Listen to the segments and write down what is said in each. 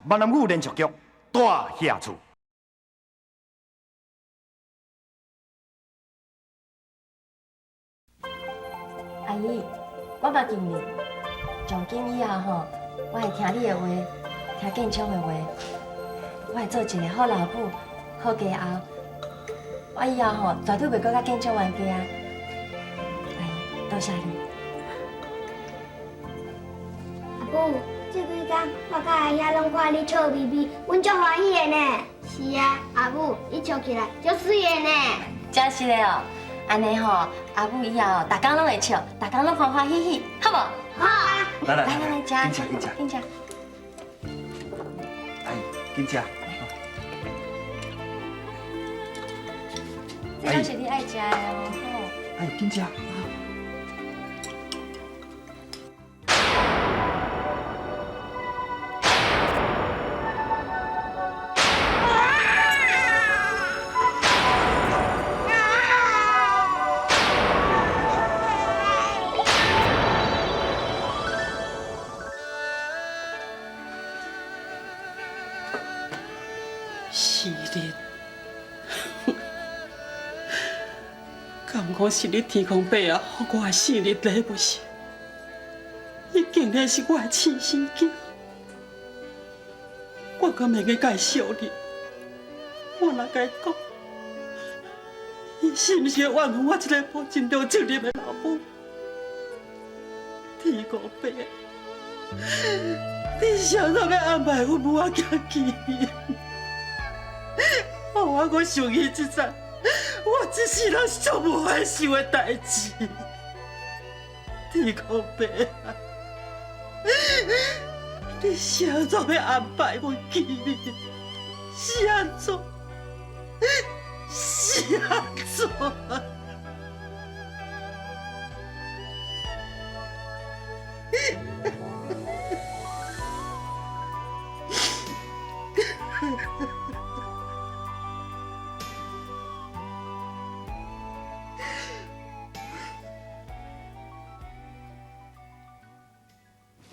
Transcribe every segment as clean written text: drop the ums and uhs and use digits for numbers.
闽南语连续剧《大侠厝》。阿姨，我嘛敬你，从今以后吼，我会听你的话，听建昌的话，我会做一个好老母、好家后。我以后吼，绝对袂阁佮建昌冤家啊！阿姨，多谢你。阿母，这几工我佮阿兄拢看你笑眯眯，阮足欢喜的呢。是啊，阿母，你笑起来足媠的呢。真是的哦，按呢吼，阿母以后逐工拢会笑，逐工拢欢欢喜喜，好无？好。来来来来，紧吃紧吃紧吃。哎，紧吃。这拢是你爱食的哦。哎，紧吃。生日，敢讲是你天公伯啊，予我的生日礼物是？伊竟然是我的亲生囝，我敢会用共伊相认？我若共伊讲，伊是毋是会怨恨我这个无尽到责任的老母？天公伯，你是按怎欲安排阮母仔囝见面？予我阁想起这阵，我这世人上无法想的代志。天公伯啊，你是按怎欲安排阮见面？是按怎？是按怎？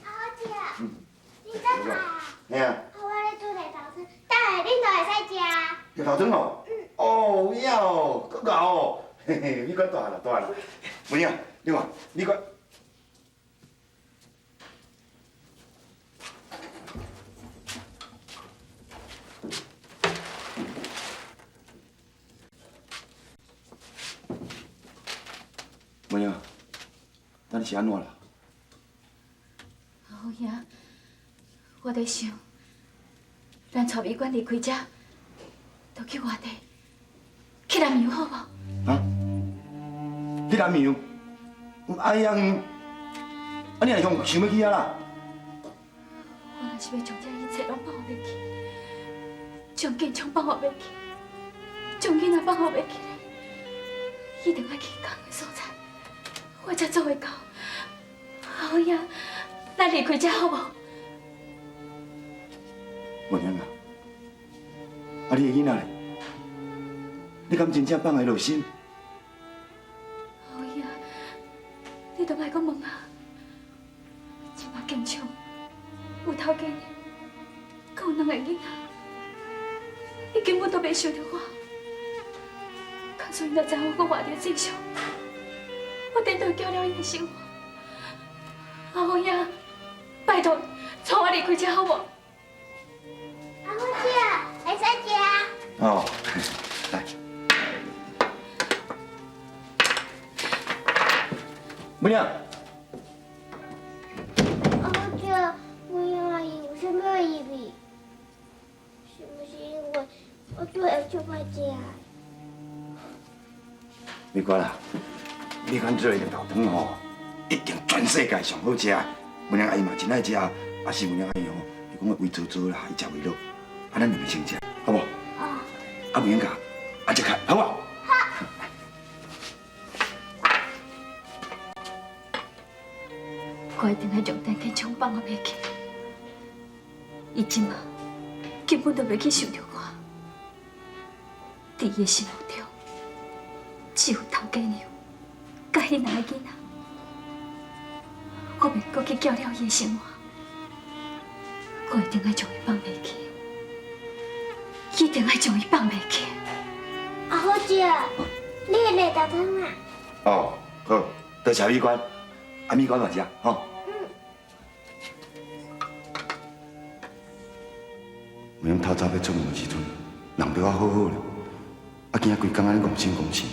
阿姐，你等下。嘿啊。啊，我咧煮绿豆汤，等下恁就会使食。绿豆汤哦。哦，有影哦，阁𠢕哦，嘿嘿，你管大汉啦，大汉啦。文英，你看，你看。文英，咱是按怎啦？阿虎兄，我伫想，咱带美馆离开遮，就去外地，去南洋好无？啊？去南洋？哎呀，啊你若想想欲去遐啦？我若是欲将这一切拢放予袂去，将建昌放予袂去，将囡仔放予袂去，一定爱去仝个所在，我才做会到。阿虎兄，咱离开遮好无？文英啊，啊你的囡仔咧？你敢真正放会落心？阿虎兄，你都莫阁问啊！这马建昌有头家娘，阁有两个囡仔，伊根本都袂想著我。假使伊若知影我阁活伫世上，我颠倒搅了伊的生活。阿虎兄，拜托，带我离开遮好无？阿虎姐，会使食。哦，来。文英。阿虎姐，文英阿姨有啥物意味？是毋是因为我做会足歹食？美国啦，你敢做的绿豆汤吼，一定全世界上好食。文英阿姨嘛真爱食，啊是文英阿姨吼，伊讲胃燥燥啦，伊食袂落，啊咱两个先食，好无？哦。啊文英甲，啊这卡，好无？好。我一定爱将陈建昌放予袂去，伊这马根本就袂去想著我，伫伊的心目中，只有头家娘佮彼两个囡仔，我袂阁去搅了伊的生活，我一定爱将伊放袂去。定愛將伊放袂記。阿虎姐，你會來豆湯啊？哦，好，多謝美官，啊美官嘛食，吼。袂用透早欲出門的時陣，人對我好好咧，啊今仔規工按呢戇心戇神，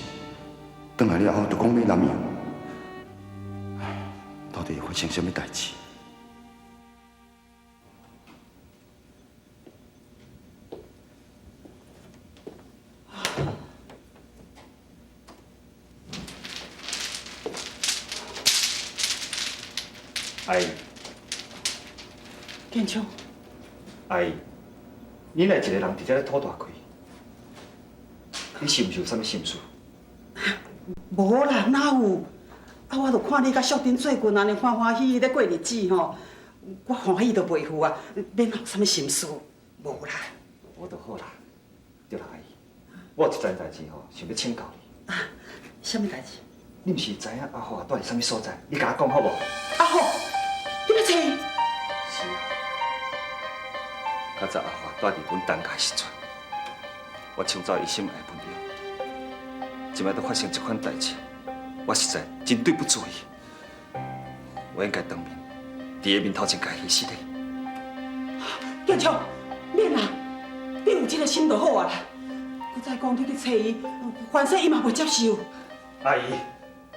轉來了後就講欲南洋，到底發生啥物代誌？阿姨，建昌，阿姨，你來一个人佇遮咧吐大氣，你是毋是有啥物心事？無啦，哪有？啊，我就看你佮淑珍最近按呢歡歡喜喜咧過日子吼，我歡喜都袂赴啊，免有啥物心事，無啦。無就好啦。對啦，阿姨，我有一件代誌吼，想欲請教你。啊，啥物代誌？你毋是知影阿虎蹛佇啥物所在？你共我講好無？阿虎，你欲揣伊？是啊，較早阿華蹛佇阮擔家時陣，我搶走伊心愛的朋友，這擺閣發生這款代誌，我實在真對不住伊。我應該當面佇伊面頭前共伊彼失禮。建昌，免啦，你有這个心就好啊啦。閣再講你去揣伊，反正伊嘛袂接受。阿姨，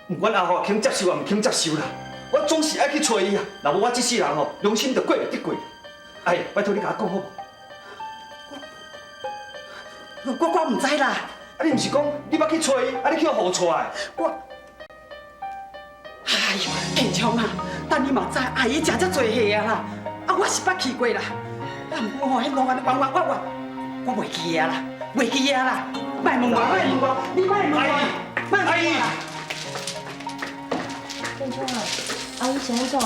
毋管阿華肯接受抑毋肯接受啦，我總是愛去揣伊啊。若無我這世人吼，良心就過袂得過。阿姨，拜託你共我講好無？我毋知啦。啊，你毋是講你捌去揣伊，啊，你去予何揣？我，哎呦，建昌啊，等你嘛知，阿姨食遮濟歲啊啦，啊，我是捌去過啦，啊，毋過吼，彼路按呢彎彎彎彎，我袂記啊啦，袂記啊啦，莫問我，莫問我，你莫問我，莫問我啦。建昌啊，阿姨是按怎？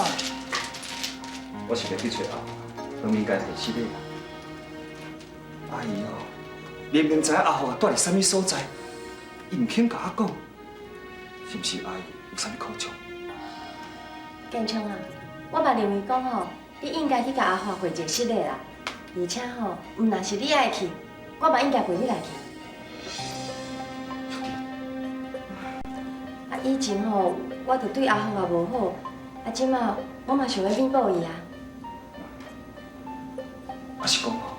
我是欲去揣阿華，當面共伊彼失禮。阿姨哦，明明知影阿華蹛佇啥物所在，伊毋肯共我講，是毋是阿姨有啥物苦衷？建昌啊，我嘛認為講吼，你應該去共阿華回一个失禮啦。而且吼，毋但是你愛去，我嘛應該陪你來去。啊，以前吼，我就對阿華也無好，啊，這馬我嘛想欲彌補伊啊。我是講吼，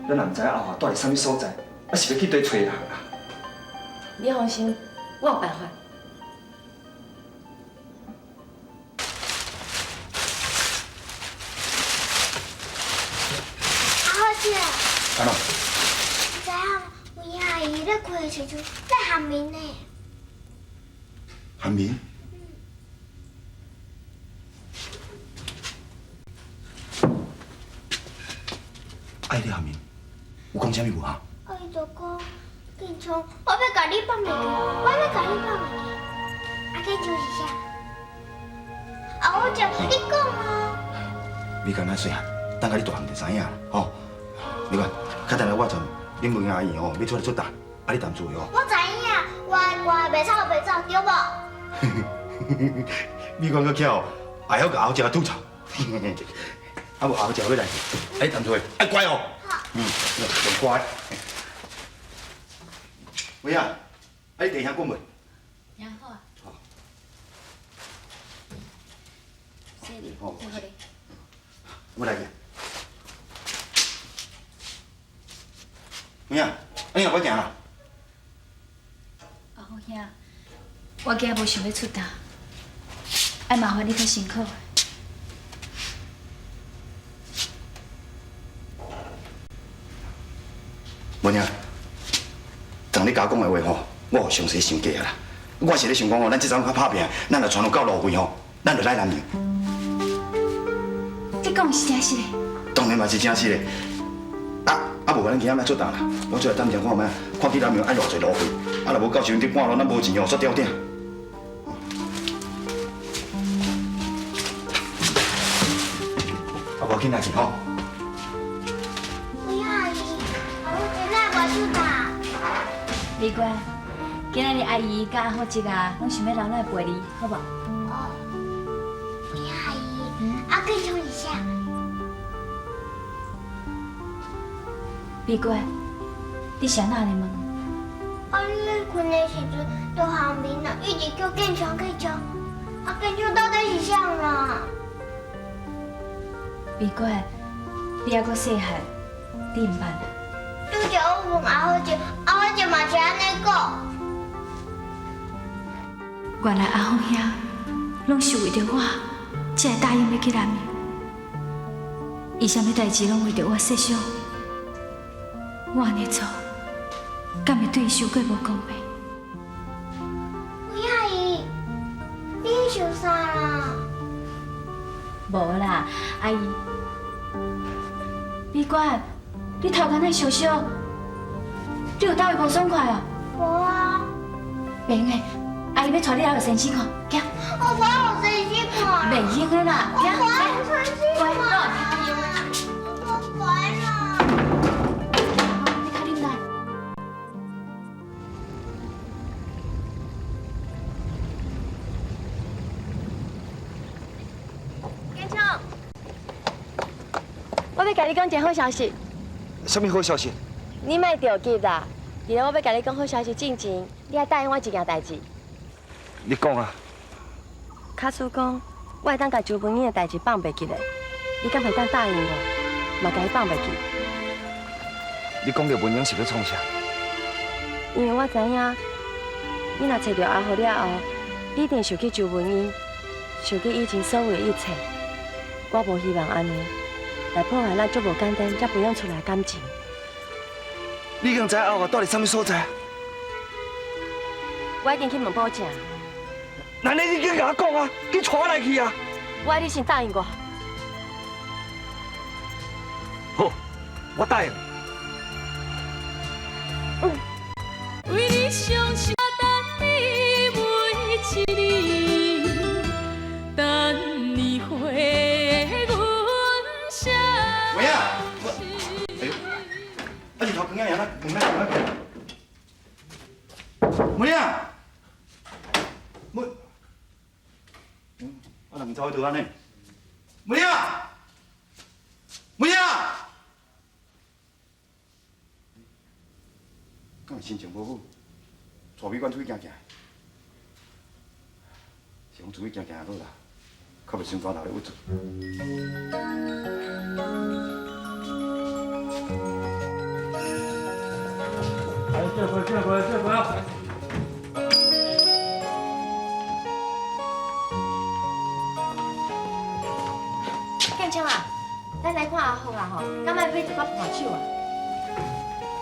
咱若毋知影阿華蹛佇啥物所在，啊是欲去佗揣人啊？你放心，我有辦法。阿虎姐，按怎？你知影無？有影阿姨咧開的時陣咧喊面呢。喊面？阿姨咧喊面，有講啥物無哈？阿姨就講，建昌，我欲共你放袂記，我欲共你放袂記。啊，建昌是啥？阿虎姐，你講啊。你敢若細漢，等甲你大漢就知影啦，吼。你看，較等下我陣恁文阿姨吼欲出來出動，啊你踮厝的吼。我知影，我的歌袂臭袂走，對無？美冠閣巧，會曉共阿虎食吐槽。啊無阿虎食欲來，啊你踮厝的愛乖哦。好。嗯，上乖。喂啊，啊你弟兄睏未？也好啊。好。這裡，好這予你。我來去。有影，啊你若欲行啦？阿虎兄，我今仔無想欲出動，愛麻煩你較辛苦。無影，昨你共我講的話吼，我有詳細想過啊啦。我是咧想講吼，咱這陣較拍拚，咱若存有夠路費吼，咱就來南洋。你講是真實的？當然嘛是真實的。啊，無咱今仔莫出動啦，我出來探聽看覓，看去南洋愛偌濟路費。啊，若無到時陣佇半路咱無錢哦，煞吊頂。啊，無要緊來去吼。有影阿姨，阿虎姐哪會無出動？美冠，今仔日阿姨佮阿虎叔啊，攏想欲留來陪你，好無？哦，有影阿姨，啊建昌是啥？美冠，你是按怎按呢问？啊，你咧睏的时阵，就旁边啊，一直叫建昌建昌，啊，建昌到底是啥啦？美国，你犹阁细汉，你毋捌啦。拄才我问阿虎姐，阿虎姐嘛是按呢讲。原来阿虎兄攏是為著我，才會答應欲去南洋。伊啥物代誌攏為著我設想，我按呢做，敢會對伊傷過無公平？喂，阿姨，你想啥啦？無啦，阿姨。美國，你頭殼哪會燒燒？你有佗位無爽快哦？無啊。袂用的，阿姨欲帶你來予先生看，行。我無愛予先生看。袂用的啦，我無愛予先生看。我乖啦。你較忍耐。建昌，我欲共你講一个好消息。啥物好消息？你莫著急啦，佇咧我欲共你講好消息進前，你愛答應我一件代誌。你講啊。假使講我會當共周文英的代誌放袂記咧，你敢會當答應我，嘛共伊放袂記？你講著文英是欲創啥？因為我知影，你若揣著阿虎了後，你一定想起周文英，想起以前所有的一切。我無希望按呢來破壞咱足無簡單才培養出來的感情。你已經知影阿虎蹛佇啥物所在？我已經去問保證。那你緊共我講啊，緊帶我來去啊！我愛你先答應我。好，我答應。為你傷心，等你每一年，等你回阮身。喂啊！哎呦，啊日頭光啊，光啊光啊！妹啊！妹，啊人走去佗按呢？妹啊！妹啊！敢是心情無好，帶美管出去行行，是講出去行行就好啦，較袂傷大頭咧鬱卒。來，這回，這回，這回啊！建昌啊，咱來看阿福啊吼，敢愛買一寡伴手啊？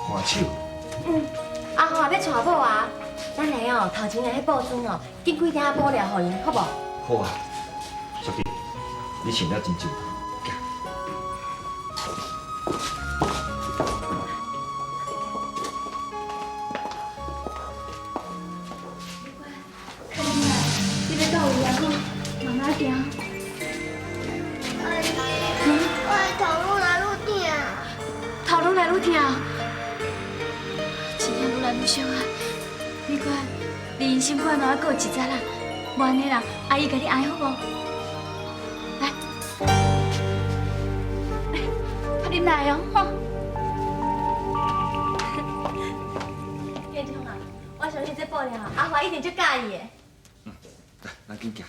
伴手？嗯，阿福啊，欲娶某啊，咱來哦，頭前的彼布庄哦，揀幾鼎布料予𪜶，好無？好啊，淑娣，你想得真周到。較忍耐，你欲到位啊？吼，慢慢行。阿姨，我的頭愈來愈疼。頭愈來愈疼，真正愈來愈傷啊！美國，你人身苦安怎閣有一節啦？無按呢啦，阿姨共你絢好無？來，較忍耐哦，吼。建昌啊，我相信這布料阿華一定足佮意的。嗯，來，咱緊行。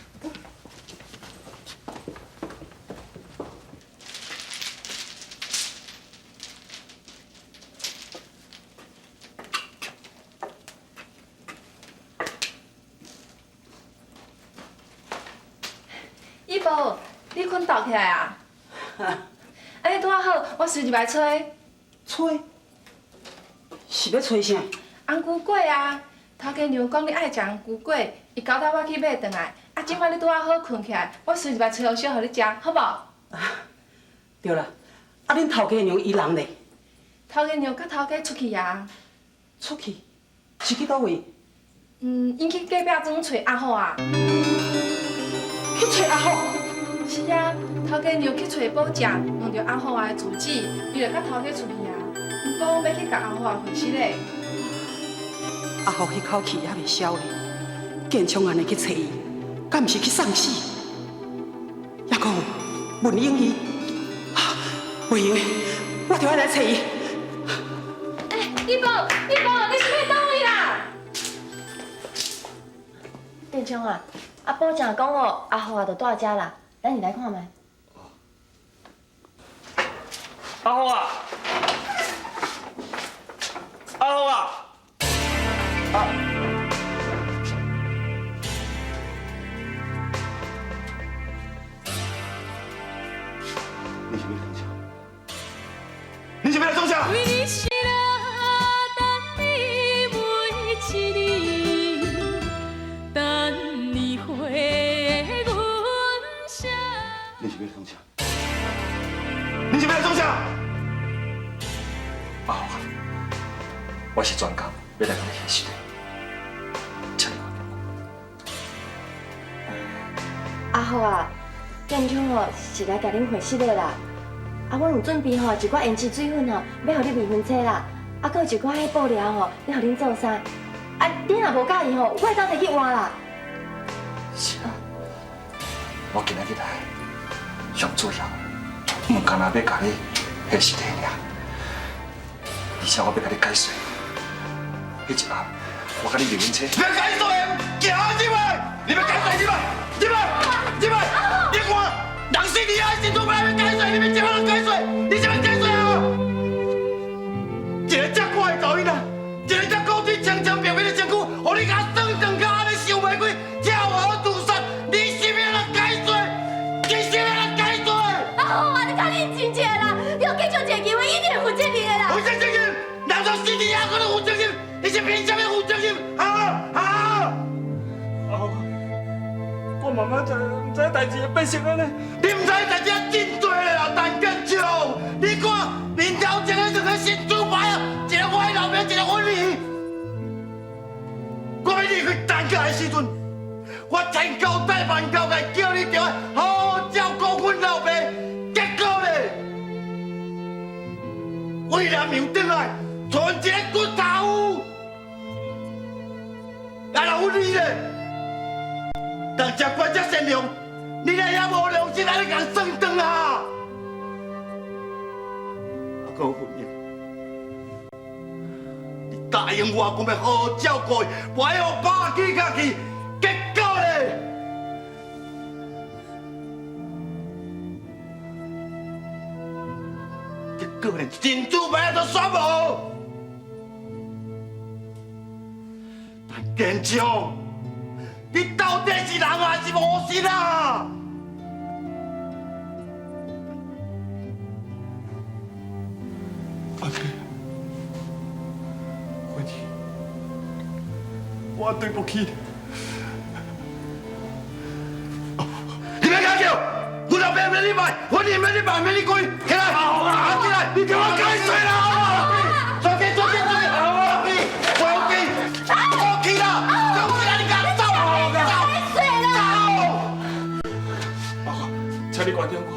姨婆，你睏斗起來啊？按呢拄仔好，我隨入來揣。揣？是欲揣啥？紅龜粿啊！頭家娘講你愛食紅龜粿，伊交代我去買轉來。啊，這擺你拄仔好睏起來，我隨入來揣予燒予你食，好無？對啦，啊，恁頭家娘伊人咧？頭家娘佮頭家出去啊。出去？是去佗位？嗯，𪜶去隔壁庄揣阿虎啊。去揣阿虎？是啊，頭家娘去揣寶石，問著阿虎啊的住址，伊就佮頭家出去啊。𪜶講欲去共阿虎啊會師咧。阿虎彼口氣猶未消咧，建昌按呢去揣伊，敢毋是去送死？猶閣有文英伊，袂用的，我著愛來揣伊。欸，一宝，一宝，你是欲佗位啦？建昌啊，啊保证讲哦，阿虎啊就蹛遮啦，咱入来看覓。阿虎啊，阿虎啊，啊！你是欲创啥？你是欲来创啥？为你死啦，等你每一年，等你回阮声。你是欲创啥？你是欲来创啥？阿虎啊，我是专工欲来共你核实的，请你原谅我。阿虎啊，建昌哦是来共恁核实的啦。啊，阮有准备吼一寡胭脂水粉吼，欲予你未婚妻啦。啊，阁有一寡彼布料吼，欲予恁做衫。啊，你若无佮意吼，我会当提去换啦。是啊，我今仔日来，上主要，毋干焦欲共你核实的尔，而且我欲共你解释，彼一暗我共你未婚妻。欲解释，行入来，你欲解释入来，入来，入来，你看，人死伫遐时阵，欲来解释，你欲怎样解释？你怎样解释啊？一个遮可爱的查某囡仔，一个遮古锥清清白白的身躯，予你共算断甲按呢想袂开，跳河自杀，你是欲来解释？你是欲来解释？阿虎啊，你较认真一下啦！你予建昌一个机会，一定会负责任的啦。负责任？人都死伫遐，阁咧负责任？你是凭啥物负责任？啊啊！阿虎，我慢慢知，毋知代志会变成按呢。你毋知代志真济啦，陈建昌，你看面头前的两个神主牌啊，一个我的老爸，一个阮儿。我欲离开陈家的时阵，我千交代万交代叫你著好好照顾阮老爸，结果咧，为了娘转来，賰一个骨头，啊，若阮儿咧，人遮乖遮善良，你来遐无良心，按呢共算断啊！啊，阁有文英，你答应我讲欲好好照顾伊，袂予拍起较去，结果咧，结果连珍珠牌都煞无。陈建昌，你到底是人还是无神啊？阿弟，慧姐，我对不起你。你别敢叫，阮老爸免你拜，阮儿免你拜，免你跪，起来，啊起来，你给我解释啦！坐起，坐起，坐起，坐起，坐起啦，坐起啦，你敢走？走，水啦！阿虎，请你原谅我，